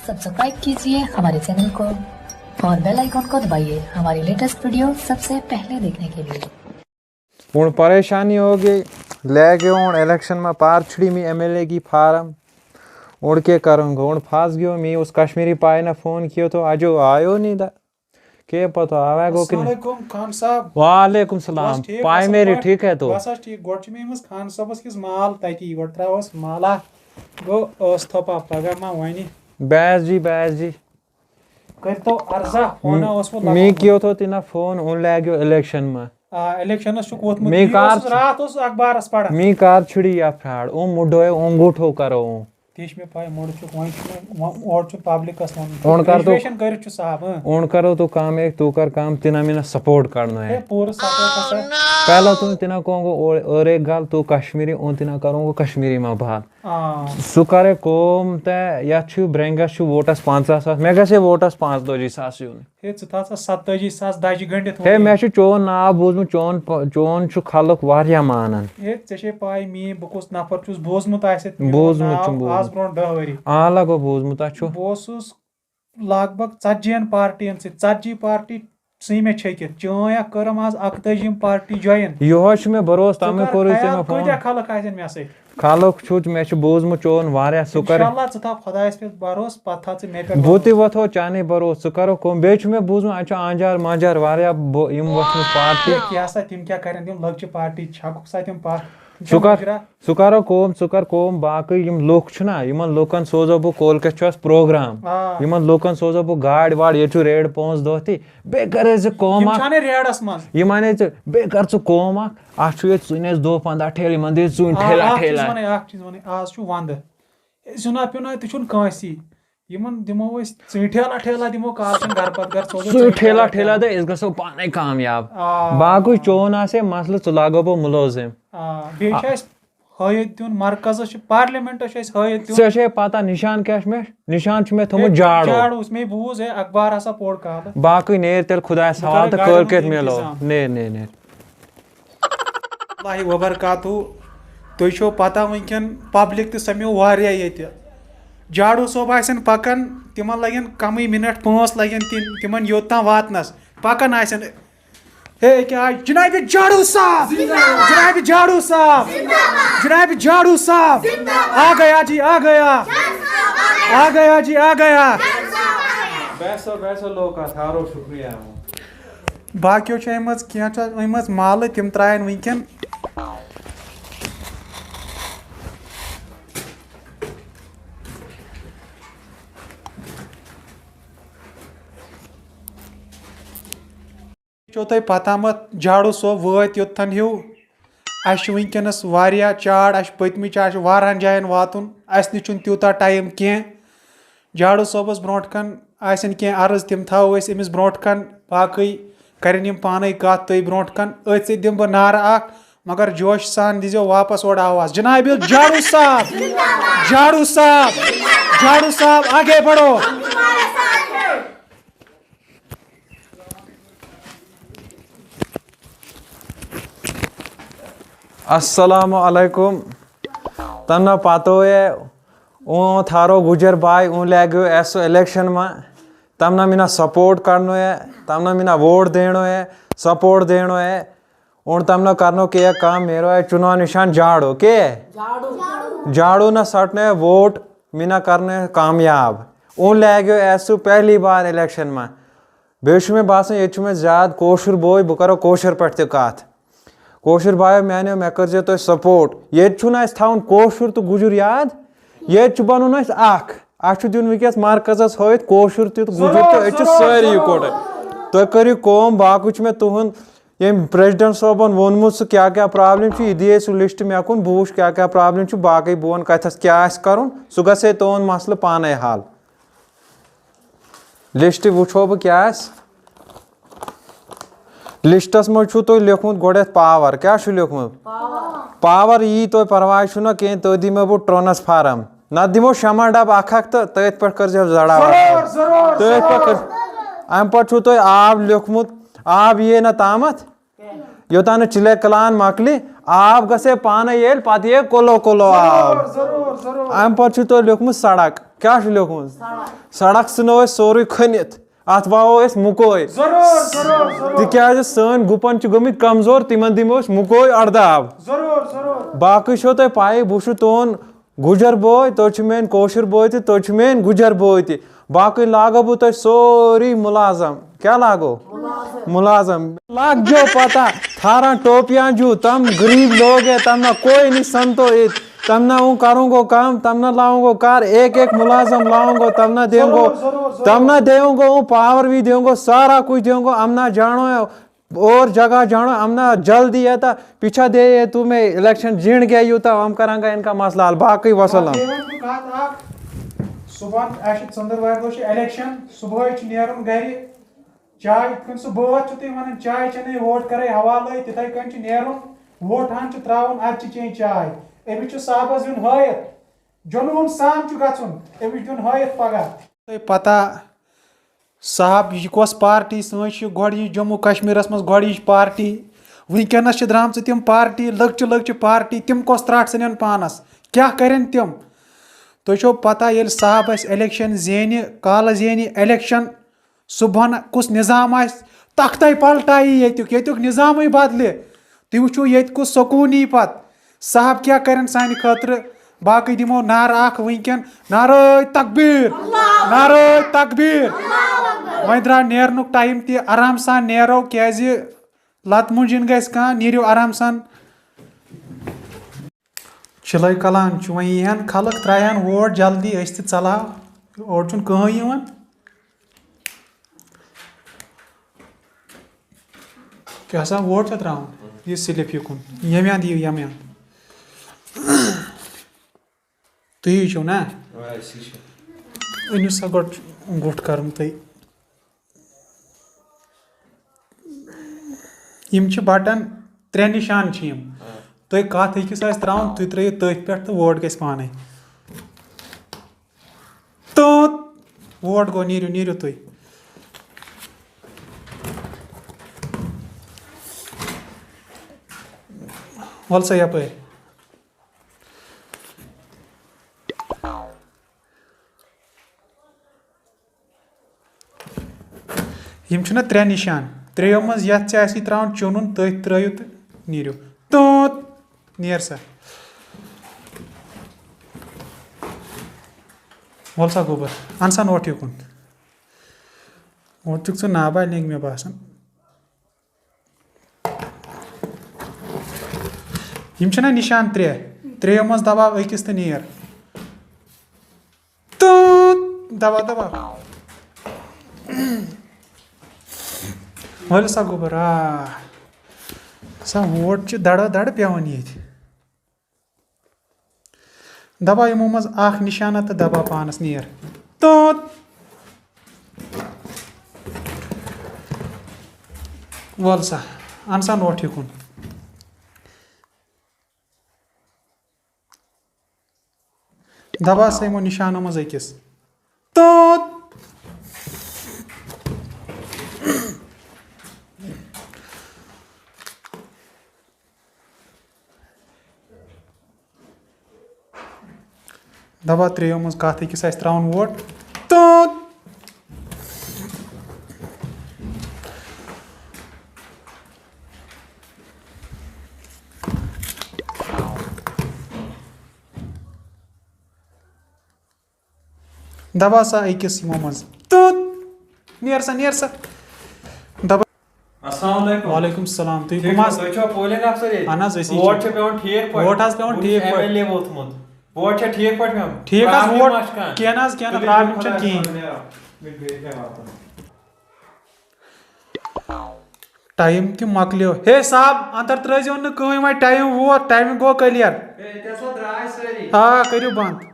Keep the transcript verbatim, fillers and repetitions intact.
Subscribe कीजिए हमारे channel को और बेल आइकन को दबाइए हमारी लेटेस्ट वीडियो सबसे पहले देखने के लिए। हूँ परेशानी हो गई, ले गए हूँ इलेक्शन में पार छुड़ी मी एमएलए की फार्म। और क्या करूँगा, हूँ फंस गयो। मी उस कश्मीरी पाए ना फोन कियो तो आज आयो नहीं था। के पता आवे गो कि नहीं। السلام علیکم خان صاحب۔ वालेकुم सलाम। बस ٹھیٖک، पाए اَصٕل मेरी پٲٹھۍ؟ ठीक है तो। بس حظ ٹھیٖک۔ گۄڈٕ چھُ مےٚ أمِس خان صٲبَس کِس مال تَتی، گۄڈٕ ترٛاوہوس مالا۔ گوٚو ٲس تھوٚپا پگاہ ما وَنہِ۔ بحث جی، بحث جی۔ کٔرۍتو عرضا، فونا اوسمُت می لگومُت۔ کیو تو تینا فون اون لے گیو الیکشن ما۔ آ، الیکشنس چھُکھ ووتمُت۔ می یی کار اوسُس راتھ اوسُس اخبارس پران۔ می کار چھڑی یا فراڈ اون مڈو اون گوٹھو کرو اون۔ تہِ چھِ مےٚ پاے، مُڑٕ چھُکھ وۄنۍ چھُ مےٚ وۄنۍ اورٕ چھُ پبلکس ونُن۔ اون کر تو گریجویشن کٔرِتھ چھُ صاحب، اۭں۔ اون کرو تو کام ایک تو کر کام تینا مینا سپورٹ کرنا ہے ہے۔ پوٗرٕ سپورٹ ہسا۔ پہلا تو تینا کون کو اور ایک گل تو کشمیری اون تینا کروں کو کشمیری ما بات۔ آ۔ سُہ کرے کٲم تہٕ یتھ چھُ برنگس چھُ ووٹس پنژاہ ساس، مےٚ گژھِ ہے ووٹس پانٛژتٲجی ساس یُن۔ ہے ژٕ تھاو سا ستٲجی ساس دجہِ گنڈِتھ ہے وۄنۍ۔ مےٚ چھُ چون ناو بوٗزمُت، چون پ- چون چھُ خلق واریاہ مانان۔ ہے ژےٚ چھے پاے میٲنۍ بہٕ کُس نفر چھُس، بوٗزمُت آسہِ میون بوٗزمُت ناو چھُم، بوٗزمُت۔ آز برونٛٹھ دہ ؤری۔ آ لگو بوٗزمُت، اَتھ چھُ۔ بہٕ اوسُس لگ بگ ژتجی ہن پارٹین سۭتۍ، ژتجی پارٹی ژھٕنۍ مےٚ چھٔکِتھ، چٲنۍ اکھ کٔرٕم آز اکتٲجِم پارٹی جوین۔ یہوے چھُ مےٚ بروسہٕ، ژٕ تَمے کر کوٚرُے ژےٚ خیال مےٚ فون۔ کۭتیاہ خلق آسن مےٚ سۭتۍ۔ خلق چھُ، مےٚ چھُ بوٗزمُت چون واریاہ، سُہ کر۔ انشاءاللہ ژٕ تھاو خۄدایس پٮ۪ٹھ بروسہٕ، پتہٕ تھاو ژٕ مےٚ پٮ۪ٹھ بہٕ تہِ وۄتھو چانے بروسہٕ، ژٕ کرو کٲم۔ بیٚیہِ چھُ مےٚ بوٗزمُت اَتہِ چھُ آنجار مانجار واریاہ بو- یِم وۄتھمٕژ پارٹی۔ بروسہٕ۔ ہے کیٛاہ سا تِم کیٛاہ کرن، تِم لۄکچہِ پارٹی چھکُکھ سا تِم پتھ۔ تِم چھِ ژٕ کر، مُجرا۔ ژٕ کرو کٲم، ژٕ کر کٲم، باقٕے یِم لُکھ چھِنہ، یِمن لُکن سوزو بہٕ کولکیتھ چھُ اَسہِ پروگرام۔ آ۔ یِمن لُکن سوزو بہٕ گاڑِ واڑِ، ییٚتہِ چھُ ریڈ پانٛژھ دۄہ تہِ۔ بیٚیہِ کر ژٕ کٲم یِم اکھ۔ چھا نہٕ ریڈس منٛز؟ یِم اَنے ژٕ، بیٚیہِ کر ژٕ کٲم اکھ، اَتھ چھُ ییٚتہِ ژُنہِ اَسہِ دۄہ پنٛداہ ٹھیلہٕ، یِمن دِ ژُنہِ آ، ٹھیلہ اکھ چیٖز ٹھیلہ۔ وَنے، اکھ چیٖز وَنے، آز چھُ ونٛدٕ۔ ہے، زیُنا پیُنا تہِ چھُنہٕ کٲنٛسی۔ یِمن دِمو أسۍ ژٕنۍ ٹھیلہ ٹھیلہ دِمو، کالہٕ چھِنہٕ گرٕ پتہٕ گرٕ سوزو ژُنہِ ٹھیلہ ٹھیلہ تہٕ أسۍ گژھو پانے کامیاب۔ آ۔ باقٕے چون آسہِ ہے مسلہٕ، ژٕ لاگو بہٕ مُلٲزِم۔ آ، بیٚیہِ چھِ اَسہِ ہٲیِتھ دیُن مرکزس چھُ، پارلیمنٹس چھُ اَسہِ ہٲیِتھ دیُن۔ ژےٚ چھے پتہ نشان کیٛاہ چھُ مےٚ؟ نشان چھُ مےٚ تھوٚمُت جاڑو۔ جاڑوس مےٚ بوٗز، ہے، اخبار ہسا پوٚر کالہٕ۔ باقٕے نیر تیٚلہِ خۄدایس بہٕ حوالہٕ کرٕ تہٕ گاڑِ کٲلکیتھ ہُنٛد میلو۔ انتظام۔ نیر نیر نیر۔ اللہ وبرکاتہ۔ تُہۍ چھِو پتہ وٕنکٮ۪ن پبلک تہِ سمیو واریاہ ییٚتہِ۔ جاڑو صٲب آسن پکان، تِمن لگن کمٕے منٹ، پانٛژھ لگن تِم، تِمن یوٚت تام واتنس۔ پکان آسن۔ ہے کیٛاہ جناب جاڑو صاحب، جناب جاڑو صاحب، جناب جاڑو صاحب۔ آ گیا جی، آ گیا۔ آ گیا جی، آ گیا۔ بیسو بیسو لوکا تھارو شکریہ۔ باقیو چھِ أنۍ مٕژ، کینٛہہ چھِ أنۍ مٕژ مالہٕ، تِم ترٛایَن وٕنکٮ۪ن۔ چھو تۄہہِ پتہ مت، جاڑو صٲب وٲتۍ یوٚتتھن ہیوٗ۔ اَسہِ چھُ وٕنکٮ۪نَس واریاہ چاڑ، اَسہِ چھُ پٔتمہِ چاڑِ چھُ واریاہَن جایَن واتُن، اَسہِ نِش چھُنہٕ تیوٗتاہ ٹایم کینٛہہ۔ جاڑو صٲبَس برونٛٹھ کَن آسن کینٛہہ عرض، تِم تھاوو أسۍ أمِس برونٛٹھ کَن، باقٕے کَرن یِم پانَے کَتھ تُہۍ برونٛٹھ کَن۔ أتھۍ سۭتۍ دِمہٕ بہٕ نعرٕ اَکھ، مگر جوش سان دیٖزیو واپس اورٕ آواز، جناب جاڑو صاحب، جاڑو صاحب، جاڑو صاحب، آگے بڑھو۔ السلام علیکم۔ تمنا پتو ہے، اون تھارو گجر بھائی، اون لے گیو ایسو الیکشن ما۔ تمنا مینا سپورٹ کرنو ہے، تمنا مینا ووٹ دینو ہے، سپورٹ دینو ہے۔ اون تمنا کرنو کے کام میرو ہے، چناو نشان جاڑو کے؟ جاڑو نہ سٹنے ووٹ، مینا کرنے کامیاب۔ اون لے گیو ایسو پہلی بار الیکشن ما۔ بیٚیہِ چھُ مےٚ باسان، ییٚتہِ چھُ مےٚ زیادٕ کٲشُر بوے، بہٕ کَرو کٲشِر پٲٹھۍ تہِ کَتھ۔ کٲشِر بایو میٛانیو، مےٚ کٔرۍزیو تُہۍ سپورٹ۔ ییٚتہِ چھُنہٕ اَسہِ تھاوُن کٲشُر تہٕ گُجُر یاد، ییٚتہِ چھُ بَنُن اَسہِ اَکھ۔ اَسہِ چھُ دیُن وٕنکٮ۪س مرکزَس ہٲوِتھ کٲشُر تہِ تہٕ گُجُر تہِ، أسۍ چھِ سٲری یِکوَٹَے۔ تُہۍ کٔرِو کٲم، باقٕے چھُ مےٚ تُہُنٛد ییٚمۍ پرٛٮ۪زِڈَنٛٹ صٲبَن ووٚنمُت، سُہ کیٛاہ کیٛاہ پرٛابلِم چھُ، یہِ دِیے سُہ لِسٹ مےٚ کُن، بہٕ وٕچھٕ کیٛاہ کیٛاہ پرٛابلِم چھُ، باقٕے بہٕ وَنہٕ کَتھَس کیٛاہ آسہِ کَرُن، سُہ گژھِ ہے تُہُنٛد مسلہٕ پانَے حل۔ لسٹ وٕچھو بہٕ کیٛاہ آسہِ۔ لسٹس منٛز چھُو تۄہہِ لیوٗکھمُت گۄڈٕنٮ۪تھ پاور۔ کیٛاہ چھُ لیوٗکھمُت؟ پاور۔ یی تۄہہِ پرواے چھُنہ کینٛہہ، تُہۍ دِمو بہٕ ٹرانسفارم، نتہٕ دِمو شمع ڈبہٕ اکھ اکھ تہٕ تٔتھۍ پٮ۪ٹھ کٔرزیو زڑاو۔ تٔتھۍ پٮ۪ٹھ کٔر-، امہِ پتہٕ چھُو تۄہہِ آب لیوٗکھمُت، آب یِیے نہ تامتھ۔ یوٚتام نہٕ چلے کلان مۄکلہِ، آب گژھِ پانے ییٚلہِ، پتہٕ ییٚلہِ کُلو کُلو آب۔ ضروٗر، ضروٗر، ضروٗر۔ امہِ پتہٕ چھُ تۄہہِ لیوٗکھمُت سڑک۔ کیٛاہ چھُ لیوٗکھمُت؟ سڑک۔ سڑک ژھٕنو أسۍ سورُے کھٔنِتھ، اتھ وَوو أسۍ مُکوے۔ ضروٗر، ضروٗر، ضروٗر۔ تِکیٛازِ سٲنۍ گُپن چھِ گٔمٕتۍ کمزور، تِمن دِمو أسۍ مُکوے اردہ آب۔ ضروٗر، ضروٗر۔ باقٕے چھو تۄہہِ پَیی، بہٕ چھُس تُہُنٛد گُجر بوے، تُہۍ چھِو میٲنۍ کٲشِر بوے تہِ، تُہۍ چھِو میٲنۍ گُجر بوے تہِ۔ باقٕے لاگو بہٕ تۄہہِ سورُے مُلازم۔ کیٛاہ لاگو؟ مُلازم۔ مُلازم۔ لگ جو پتہ، ٹھارہ ٹوپیاں جو، تم غریب لوگ ہیں، تم نہ کوئی نہیں سنتو ایت، تم نہ اون کروں گو کام، تم نہ لاؤں گو کار، ایک ایک ملازم لاؤں گو، تم نہ دیوں گو، ضرور، ضرور، ضرور۔ تم نہ دیوں گو، اون پاور بھی دیوں گو، سارا کچھ دیوں گو، ہم نہ جانو ہے، اور جگہ جانو، ہم نہ جلدی ہے تا پیچھا دے، یہ تو میں الیکشن جیڑ گیا یوں تا ہم کرانگا ان کا مسئلہ حل۔ باقی وسلام۔ بیٚیہِ وَنہٕ بہٕ کَتھ اَکھ۔ صُبحن اَسہِ چھُ ژٔنٛدٕروارِ دۄہ چھُ الیکشن، صُبحٲے چھُ نیرُن گرِ۔ چاے یِتھ کٔنۍ سُہ بٲتھ چھُ تُہۍ وَنان، چاے چَنے ووٹ کَرَے حوالَے، تِتھَے کٔنۍ چھُ نیرُن، ووٹ ہَن چھُ ترٛاوُن، اَدٕ چھِ چیٚنۍ چاے۔ أمِس چھُ صاحبَس دیُن ہٲیِتھ، جنوٗن سان چھُ گژھُن، أمِس چھُ دیُن ہٲیِتھ پَگاہ۔ تۄہہِ پَتہ، صاحب، یہِ کۄس پارٹی سٲنۍ چھِ؟ گۄڈٕ یہِ جموں کشمیٖرَس منٛز گۄڈٕ یہِ پارٹی، وٕنکیٚنَس چھِ درٛامژٕ تِم پارٹی، لۄکچہِ لۄکچہِ پارٹی، تِم کۄس ترٛٹھ ژھٕنن پانَس؟ کیٛاہ کَرن تِم؟ تۄہہِ چھو پَتہ، ییٚلہِ صاحب اَسہِ الیکشن زینہِ، کالہٕ زینہِ الیکشن، صُبحن کُس نظام آسہِ، تختَے پلٹایی ییٚتیُک، ییٚتیُک نظامٕے بدلہِ۔ تُہۍ وٕچھِو ییٚتہِ کُس سکوٗن یی پتہٕ۔ صاحب کیٛاہ کرن سانہِ خٲطرٕ؟ باقٕے دِمو نعرٕ اکھ وٕنکٮ۪ن، نعرہ تکبیٖر، نعرہ تکبیٖر۔ وۄنۍ درٛاو نیرنُک ٹایم تہِ، آرام سان نیرو، کیٛازِ لتہٕ مُنجِن گژھِ کانٛہہ، نیٖرِو آرام سان۔ چِلَے کلان چھُ، وۄنۍ یی ہن خلق، ترٛایہِ ہن ووٹ جلدی، أسۍ تہِ ژلاو۔ اورٕ چھُنہٕ کٕہٕنۍ یِوان۔ کیٛاہ سا ووٹ چھا ترٛاوُن؟ یہِ سِلِپ یہِ کُن۔ ییٚمہِ اَندٕ یِیِو، ییٚمہِ اَندٕ۔ تُہی چھِو نا؟ آ، أسی چھِ۔ أنِو سا گۄڈٕ گُٹھ کَرُن تُہۍ۔ یِم چھِ بٹن، ترٛےٚ نِشان چھِ یِم۔ آ۔ تُہۍ کَتھ أکِس آسہِ ترٛاوُن، تُہۍ ترٛٲیِو تٔتھۍ پٮ۪ٹھ تہٕ ووٹ گژھِ پانَے۔ تہٕ ووٹ گوٚو، نیٖرِو، نیٖرِو تُہۍ۔ وَل سا یَپٲرۍ۔ یِم چھِنہ ترٛےٚ نِشان، ترٛیٚیو منٛز یَتھ ژےٚ آسی ترٛاوُن چُنُن، تٔتھۍ ترٛٲیِو تہٕ نیٖرِو۔ توٗت۔ نیر سا۔ وَل سا گوٚبُر، اَن سا نوٹ یُکُن۔ ووت چھُکھ ژٕ نابالغ مےٚ باسان۔ یِم چھِنہ نِشان ترٛےٚ؟ ترٛیٚیو منٛز دباو أکِس تہٕ نیر۔ تہٕ دباو، دباو۔ ؤلِو سا گوٚبُر، آ۔ سا ووٹ چھِ دَڑو دَڑ پٮ۪وان ییٚتہِ۔ دباو یِمو منٛز اکھ نِشانہ تہٕ دباو پانَس نیر۔ تہٕ وَل سا، اَن سا نوٹ یُکُن۔ دباو سا یِمو نِشانو منٛز أکِس۔ تہٕ دَپان ترٛیٚیو منٛز کَتھ أکِس آسہِ ترٛاوُن ووٹ۔ تہٕ دَپان سا أکِس یِمو منٛز۔ تہٕ نیر سا، نیر سا۔ دَپان السلام علیکم۔ وعلیکم السلام۔ تُہۍ ٹھیٖک کٕم چھِو؟ حظ؟ تُہۍ چھِوا پولنگ افسر ییٚتہِ؟ اہن حظ، أسی ووٹ چھِ۔ چھا پٮ۪وان ٹھیٖک پٲٹھۍ؟ ووٹ حظ پٮ۪وان بہٕ چھُس ٹھیٖک پٲٹھۍ۔ ایم ایل اے ووتمُت۔ ووٹ چھا ٹھیٖک پٲٹھۍ پٮ۪وان؟ ٹھیٖک حظ، پرابلم ووٹ ما چھِ کانٛہہ؟ کینٛہہ نہ حظ، کینٛہہ نہ، تُلِو پرابلم چھَنہٕ خۄدایَس کِہیٖنۍ۔ حوالہٕ، نیرو۔ مےٚ گٔے مےٚ واتُن۔ ٹایم تہِ مۄکلیو۔ ہے صاحب، اندر ترٲزیو نہٕ کٕہٕنۍ، وۄنۍ ٹایم ووت، ٹایمہِ گوٚو کلیئر۔ ہے، ییٚتہِ ہسا درٛاے سٲری۔ آ، کٔرِو بند۔